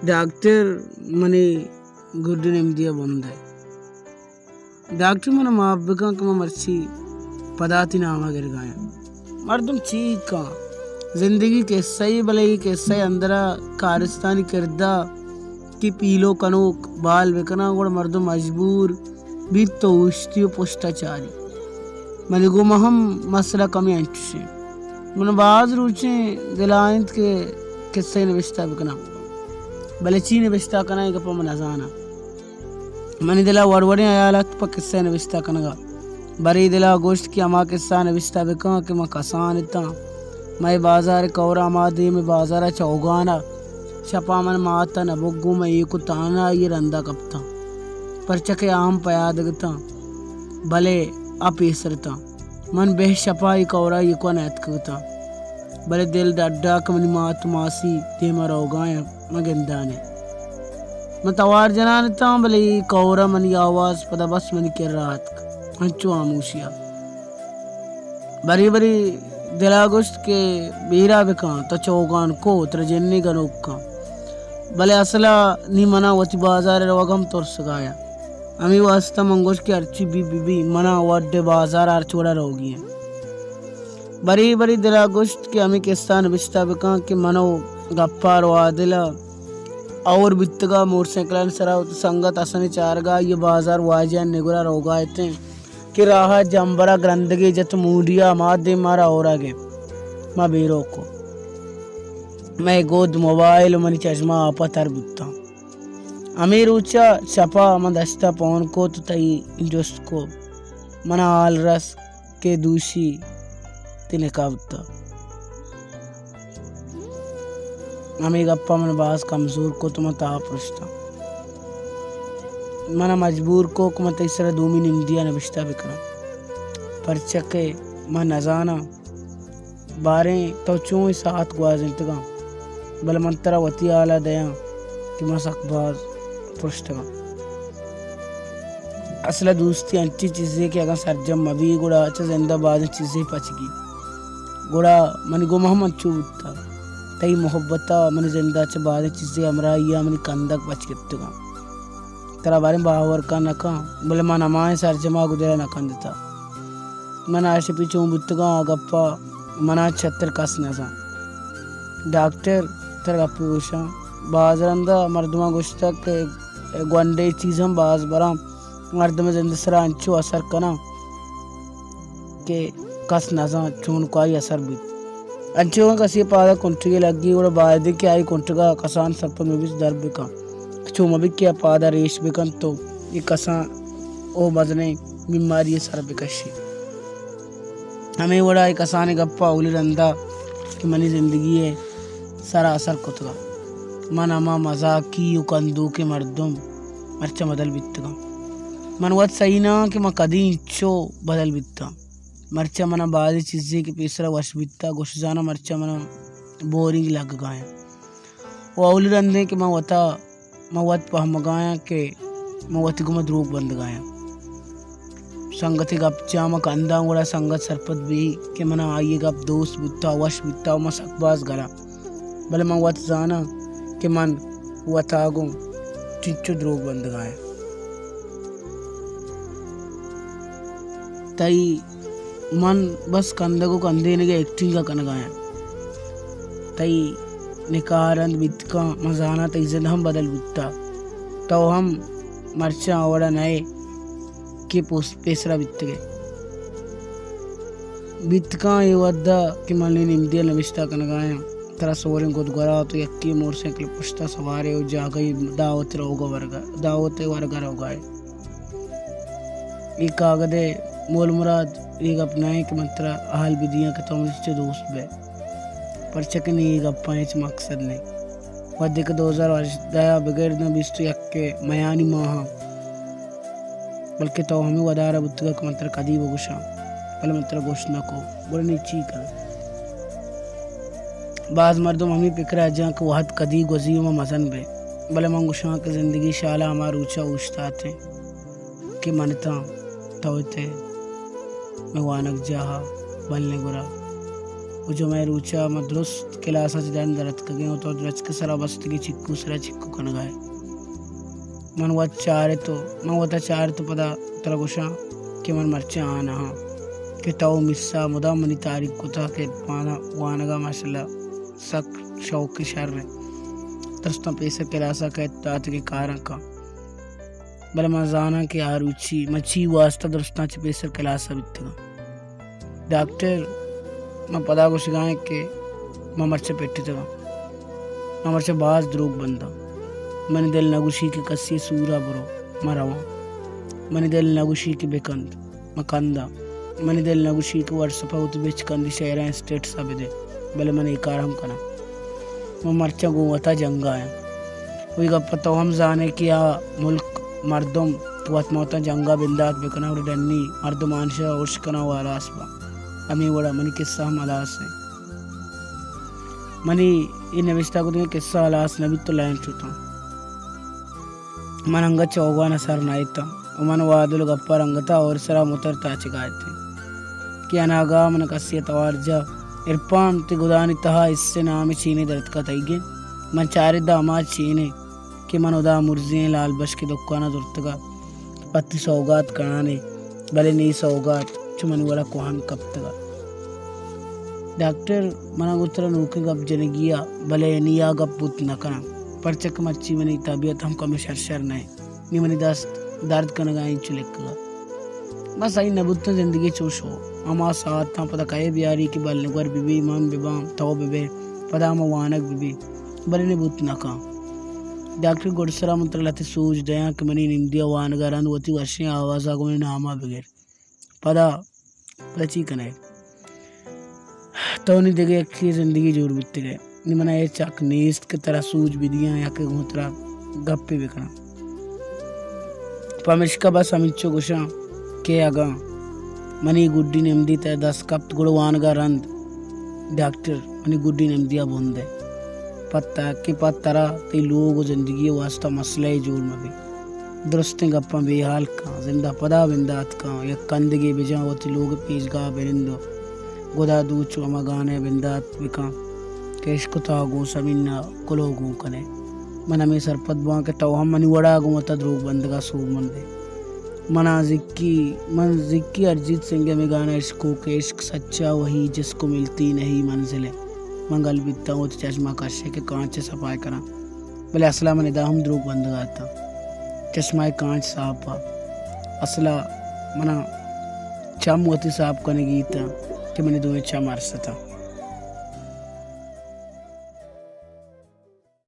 ڈاکٹر، منی گڈی نمدی ءَ بندئے۔ ڈاکٹر، من ءَ معاف بکن کہ من مرچی پدا تئی نام ءَ گرگایاں۔ مردم چی کن؟ زندگی کسہ ای، بلے ای کسہ ءِ اندرا کارستانی کردار کہ پیلو کنوک بال بکناں، گڑا مردم مجبور بیت تو اوشتی و پشت ءَ چاری۔ منی گوما ہم مسئلہ کمے انچوش انت۔ من باز روچیں دل ءَ انت کہ کسہ نبشتہ بکناں، بلے چی نبشتہ کناں، اے گپ ءَ من نزاناں۔ منی دل ءَ وڑ وڑیں ہیال ات پہ کسہ نبشتہ کنگ ءَ۔ برے دل ءَ گوشت کہ ہما کسہ نبشتہ بکن کہ من کسان اتاں۔ مئے بازار ءِ کور ءَ، ہما دیم ءِ بازار ءَ چوگان ءَ شپ ءَ من مات ءَ نبوگ گوں، من ایوک ءُ تہنا آئی ءِ رند ءَ کپتاں، پرچا کہ آ ہم پیادگ اتاں، بلے آ پیسر اتاں۔ من بہ شپ ءَ اے کور ءَ ایوک ءَ نیاتکگ اتاں، بلے دل ڈڈ ءَ کہ منی مات ءُ ماسی دیم ءَ روگایاں، من گندان ءَ۔ من توار جنان اتاں، بلے اے کور ءَ منی آواز پدا بس منی کر ءَ اتک، انچو ہاموشی ءَ۔ برے برے دل ءَ گوشت کہ بیرا بکن، تو چوگان کو، ترا جنی گنوک کن۔ بلے اصل ءَ نی من ءَ وتی بازار ءَ روگ ہم ترسگایاں۔ ہمے واستا من گوشت کہ ہرچی بی بی بی، من ءَ وڈ ءِ بازار ءَ ہرچ وڑ ءَ روگی انت۔ برے برے دل ءَ گوشت کہ ہمے کسہ نبشتہ بکن کہ من ءُ گپار ءُ عادل ءَ اور بیتگ ءَ موٹر سائیکلانی سرا وتی سنگت حسن ءِ چارگ ءَ، آئی ءَ بازار واجہانی نگور ءَ روگ ءَ اتیں کہ راہ ءَ جمبر ءَ گرندگے جت، مونڈی ءَ ہما دیم مارا ہور ءَ گپت۔ ما بیروک کو۔ مئے گد، موبائل ءُ منی چشمہ آپ ءَ تر بوتاں۔ ہمے روچ ءَ شپ ءَ من دشت ءَ پون کت ءُ تئی جست کو۔ من ءَ حال رس کہ دوشی تئی نکاح بوتگ۔ ہمے گپ ءَ من باز کمزور کت ءُ من تہا پرشتاں۔ من ءَ مجبور کو کہ من تئی سرا دومی نمدی ءَ نبشتہ بکناں، پرچا کہ من نزاناں باریں تو چون اے ساعت گوازینتگاں، بلے من ترا وتی حال ءَ دیاں کہ من سک باز پرشتگاں۔ اصل ءَ دوستی انچیں چیزے کہ اگاں سرجم مہ بی، گڑا چہ زند ءَ بازیں چیزے پچ گی۔ گڑا منی گوما ہم انچو بوتگ۔ تئی محبت ءَ منی زند ءَ چہ بازیں چیزے، ہمراہی ءَ منی کندگ پچ گپتگاں۔ ترا باریں باور کن نہ کن، بلے من ہمائیں سرجم ءَ گوں دل ءَ نہ کندتگ۔ من آ شپی چون بوتگاں، آ گپ ءَ من ءَ چہ شتر کس نہ زانت۔ ڈاکٹر، ترا گپے گوشاں، باز رند ءَ مردماں گوشتگ کہ گونڈیں چیز ہم باز براں مردم ءِ زند ءِ سرا انچو اثر کناں کہ کس نہ زانت چونکو آئی اثر بیت۔ انچو کہ کسے ءِ پاد ءَ کنٹگے لگی، گڑا بایدیں کہ آئی کنٹگ ءَ کسان سرپد مہ بیت، در بکن۔ چو مہ بیت کہ آ پاد ءَ ریش بکنت ءُ اے کسان ءُ مزنیں بیماری ءَ سر بکشیت۔ ہمے وڑ ءَ اے کسانیں گپ ءَ اولی رند ءَ کہ منی زندگی ءِ سرا اثر کتگ ءَ۔ من ہما مزاکی ءُ کندوکیں مردم مرچاں بدل بیتگاں۔ من وت سہی نہ آں کہ من کدی انچو بدل بیتاں۔ مرچاں من ءَ بازیں چیزے کہ پیسرا وش بیتگ، گوش زاناں مرچاں من ءَ بورنگ لگگایاں۔ ءُ اولی رندے کہ من وتا، من وت پہمگایاں کہ من وتی گوما دروگ بندگایاں۔ سنگتے گپ چہ من کنداں، گڑا سنگت سرپد بی کہ من ءَ آئی ءِ گپ دوست بوتا، وش بوتا ءُ من سک باز گلاں۔ بلے من وت زاناں کہ من وتا گوں چنچو دروگ بندگایاں۔ تئی من بس کندگ ءُ کندینگ ءُ ایکٹنگ ءَ کنگایاں۔ تئی نکاح ءَ رند بیت کن، من زاناں تئی زند ہم بدل بوتگ۔ تو ہم مرچاں آ وڑ ءَ نہ ئے کہ پوس-، پیسرا بیتگ ئے۔ بیت کن اے وھد ءَ کہ من نی نمدی ءَ نبشتہ کنگایاں، ترا سوریں گد گورا تو یکے موٹر سائیکل ءِ پشت ءَ سوار ئے ءُ جاگہے دعوت ءِ روگ ءَ ورگ ءَ، دعوت ءِ ورگ ءَ روگ ءَ ئے۔ اے کاگد ءِ مول مراد اے گپ نہ انت کہ من ترا حال بدیاں کہ تو منی چہ دوست بئے، پرچا کہ نی اے گپاں ہچ مقصد نہ انت۔ وھدے کہ دو ہزار ہژدہ ءَ بگر داں بیست ءُ یک ءِ میانی ماہاں، بلکہ تو ہمے ودار ءَ بوتگ ئے کہ من ترا کدی بگوشاں، بلے من ترا گوشت نہ کو، گڑا نی چی کناں؟ باز مردم ہمے پکر ءَ جاں کہ وھد کدی گوزی ءُ ما مزن بئیں، بلے من گوشاں کہ زندگی شال ءَ ہما روچ ءَ اوشتات انت کہ من اتاں، تو ات ئے، مئے وانگجاہ ءَ، بلیں گورا۔ ءُ جمعہ ءِ روچ ءَ ما درست کلاس ءَ چہ ڈن در اتکگیں ءُ تو درچک ءِ سرا بستگیں چکو سرا چکو کنگ ءَ ئے۔ من وت چارت ءُ، من وتا چارت ءُ پدا ترا گوشاں کہ من مرچاں آ نہ آں کہ تو مس ءَ مدام منی تعریف کتگ کہ عرفان ءِ وانگ ءَ ماشاءاللہ سک شوق شر اِنت۔ درستاں پیسر کلاس ءَ کئیت، داتگیں کاراں کن۔ بلے من زاناں کہ آ روچی من چی واسطہ درستاں چہ پیسر کلاس ءَ بیتگاں۔ ڈاکٹر، من پدا گوشگا ایں کہ من مرچی پٹتگاں۔ من مرچی باز دروگ بنداں۔ منی دل نہ گوشی کہ کسی سورا برو، من رواں۔ منی دل نہ گوشی کہ بکند، من کنداں۔ منی دل نہ گوشی کہ واٹس اپ ءَ وتی بچکندی شئیراں اسٹیٹس ءَ بدے، بلے من اے کار ہم کناں۔ من مرچاں گوں وتا جنگ ءَ آں۔ وتی گپ ءَ تو ہم زانئے کہ آ ملک، مردم وت ماں وتاں جنگ ءَ بندات بکناں، گڑا ڈنی مردم آنشا ارش کناں ءُ ہلاس باں۔ ہمے وڑا منی قصہ ہم ہلاس اِنت۔ منی اے نبشتہ کتگیں قصہ ہلاس نہ بیت ءُ لائن شتاں۔ من انگت چہ اوگان ءَ سر نہ اتاں ءُ من وادل ءِ گپ ءَ رنگت ءَ ہور سرا متر تاچگا اتیں کہ اناگاہ من کسی ءَ توار جا، عرفان، تئی گدانی تہا حصے نامیں چینے در اتکا تئیگیں۔ من چارت داں ہما چینے کہ من ہدا مرزی ئیں لال بشک ءِ دکان ءَ زرتگ ءَ پہ تئی سوگات کنان ئے، بلے نی سوگات چو منی وڑا کوہن کپتگ ءَ۔ ڈاکٹر، منا گوں ترا نوکیں گپ جنگی ءَ، بلے نی آ گپ بوت نہ کناں، پرچا کہ مرچی منی طبیعت ہم کمے شر شر نہ اِنت۔ نی منی دست درد کنگ ءَ انچو لکگ ءَ۔ بس آئی نہ بوتاں زندگی چو شو۔ ہما ساعتاں پدا کئے بیاری کہ بلنگور بہ بی، من بہ باں، تو بہ بئے، پدا ہما وانگ بہ بی۔ بلے نی بوت نہ کن۔ ڈاکٹر، گڈسرا من ترا لہتے سوج دیاں کہ منی نمدی ءَ وانگ ءَ رند وتی وشیں آواز ءَ گوں منی نام ءَ بگر۔ پدا، پدا چی کنئے؟ تو نی دگہ یکے زندگی جوڑ بیتگ ئے۔ نی منا ہچ حق نیست کہ ترا سوج بدیاں یا کہ گوں ترا گپے بکناں۔ پمشکا بس ہمینچو گوشاں کہ اگاں منی گڈی نمدی تئی دست کپت، گڑا وانگ ءَ رند۔ ڈاکٹر، منی گڈی نمدی ءَ بندئے۔ پہ تاکہ پہ ترا تئی لوگ ءُ زندگی ءِ واسطہ مسئلہ ئے جوڑ مہ بیت۔ درستیں گپاں بے ہال کن، زند ءَ پدا بندات کن، یک کندگے بجن، وتی لوگ ءِ پیشگاہ ءَ بنند ءُ گدا دوچ ءُ ہما گانے ءَ بندات بکن کہ عشق ءِ تہا گوں سمین ءَ کلوہ گون کنئے۔ من ہمے سرپد باں کہ تو ہم منی وڑا گوں وتا دروگ بندگ ءَ سوبمند ئے۔ منا زکی، من زکی ارجیت سنگھ ءِ ہمے گانا عشق ہو کہ عشق سچا وہی جس کو ملتی نہیں منزلیں۔ من گل بیتاں، وتی چشماں کشے کہ کانچ ءَ صفائی کناں، بلے اصلا من ادا ہم دروگ بندگ ءَ اتاں۔ چشماں کانچ صاف ءَ، اصلا منا چم وتی صاف کنگی اتاں کہ منی دوئیں چم ارس اتاں۔